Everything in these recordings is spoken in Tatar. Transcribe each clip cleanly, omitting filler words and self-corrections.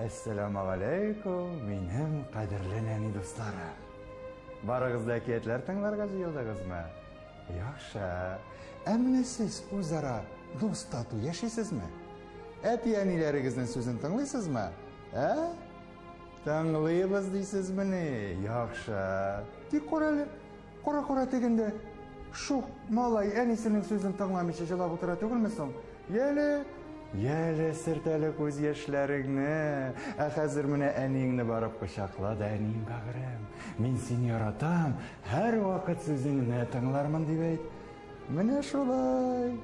Әссәламегаләйкүм, минем кадерле нәни дусларым. Барыгыз да әкиятләр тыңларга җыелдыгызмы? Яхшы. Ә менә сез үзара дус тату яшисезме? Әти-әниләрегезнең сүзен тыңлыйсызмы? Ә? Тыңлыйбыз дисезмени? Яхшы. Тик кара әле, Кара-кара тегендә шук малай әнисенең сүзен тыңламыйча җылап утыра түгелме соң? Яле, яле, сөртәле күз яшьләреңне. Ә хәзер менә әниеңне барып кочакла да, әнием бәгырем, мин сине яратам, һәрвакыт сүзеңне тыңлармын дип әйт. Менә шулай.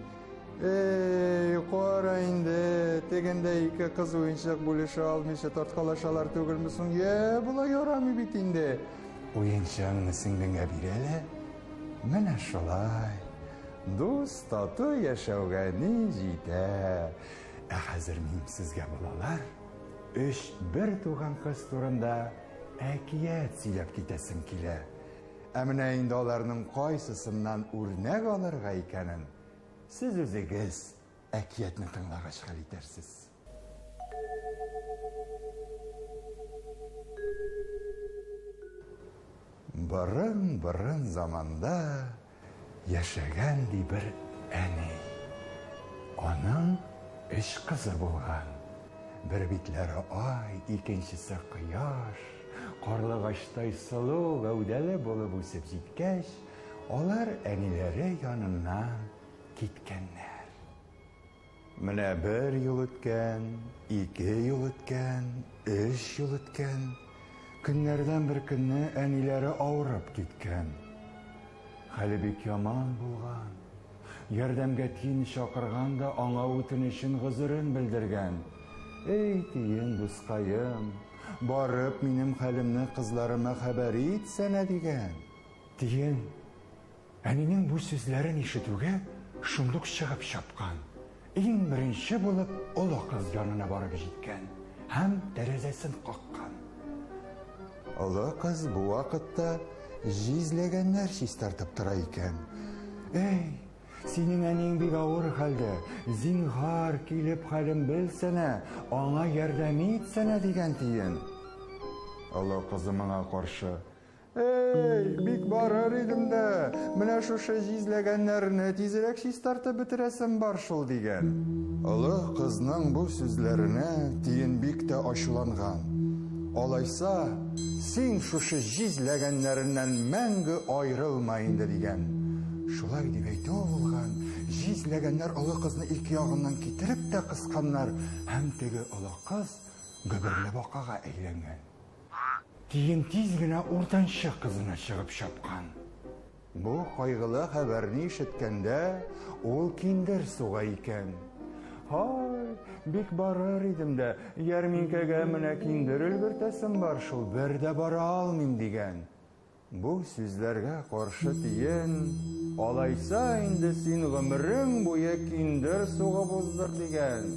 Эй, кара инде, тегендә ике кыз уенчык бүлешә алмыйча тарткалашалар түгелме соң? Йә, болай ярамый бит инде. Уенчыгыңны сеңлеңә бир әле. Менә шулай. Дус, тату яшәүгә ни җитә. Ә хәзер мин сезгә, балалар, өч бер туган кыз турында әкият сөйләп китәсем килә. Ә менә инде аларның кайсысыннан үрнәк алырга икәнен сез үзегез әкиятне тыңлагач хәл итәрсез. Борын-борын заманда яшәгән ди бер әни. Аның өч кызы булган. Бер битләре ай, икенчесе кояш. Карлыгачтай сылу гәүдәле булып үсеп җиткәч, алар әниләре яныннан киткәннәр. Менә бер ел үткән, ике ел үткән, өч ел үткән. Көннәрдән бер көнне әниләре авырып киткән. Хәле бик яман булган. Ярдәмгә тиен чакырган да аңа үтенечен, гозерен белдергән. Эй, тиен дускаем, барып минем хәлемне кызларыма хәбәр итсәнә, дигән. Тиен, әнинең бу сүзләрен ишетүгә, шундук чыгып чапкан. Иң беренче булып олы кыз янына барып җиткән һәм тәрәзәсен каккан. Олы кыз бу вакытта җизләгәннәр чистартып тора икән. Эй, синең әниең бик авыр хәлдә, зинһар, килеп хәлен белсәнә, аңа ярдәм итсәнә, дигән тиен. Олы кызы моңа каршы, Эй, бик барыр идем дә, менә шушы җизләгәннәрне тизрәк чистартып бетерәсем бар шул, дигән. Олы кызның бу сүзләренә тиен бик тә ачуланган. Алайса, син шушы җизләгәннәреннән мәңге аерылма инде, дигән. Шулай дип әйтүе булган, җизләгәннәр олы кызны ике ягыннан китереп тә кысканнар, һәм теге олы кыз гөберле бакага әйләнгән. Тиен тиз генә уртанчы кызына чыгып чапкан. Бу кайгылы хәбәрне ишеткәндә, ул киндер суга икән. Һай, бик барыр идем дә, ярминкәгә менә киндер өлгертәсем бар шул, бер дә бара алмыйм, дигән. Бу сүзләргә каршы тиен, Алайса инде син гомерең буе киндер сугып уздыр, дигән.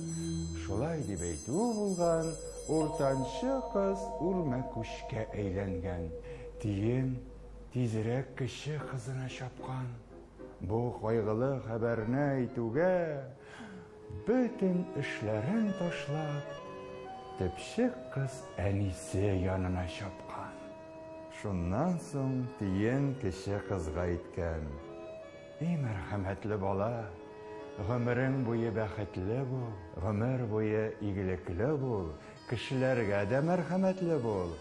Шулай дип әйтүе булган, уртанчы кыз үрмәкүчкә әйләнгән. Тиен тизрәк кече кызына чапкан. Бу кайгылы хәбәрне әйтүгә, бөтен эшләрен ташлап, төпчек кыз әнисе янына чапкан. Шуннан соң тиен кече кызга әйткән, И мәрхәмәтле бала, гомерең буе бәхетле бул, гомер буе игелекле бул, кешеләргә дә мәрхәмәтле бул,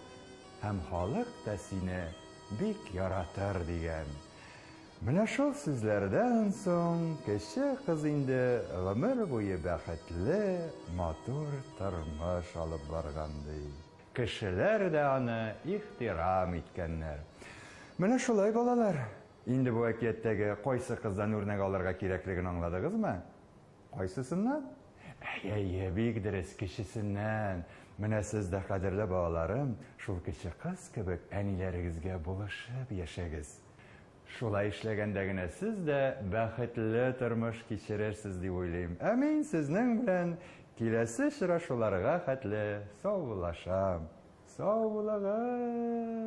һәм халык та сине бик яратыр, дигән. Менә шул сүзләрдән соң кече кыз инде гомер буе бәхетле, матур тормыш алып барган, ди. Кешеләр дә аны ихтирам иткәннәр. Менә шулай, балалар. Инде бу әкияттәге кайсы кыздан үрнәк алырга кирәклеген аңладыгызмы? Кайсысыннан? Әй, әйе, бик дөрес, кечесеннән. Менә сез дә, кадерле балаларым, шул кече кыз кебек әниләрегезгә булышып яшәгез. Шулай эшләгәндә генә сез дә бәхетле тормыш кичерерсез дип уйлыйм. Ә мин сезнең белән киләсе очрашуларга хәтле саубуллашам. Сау булыгыз!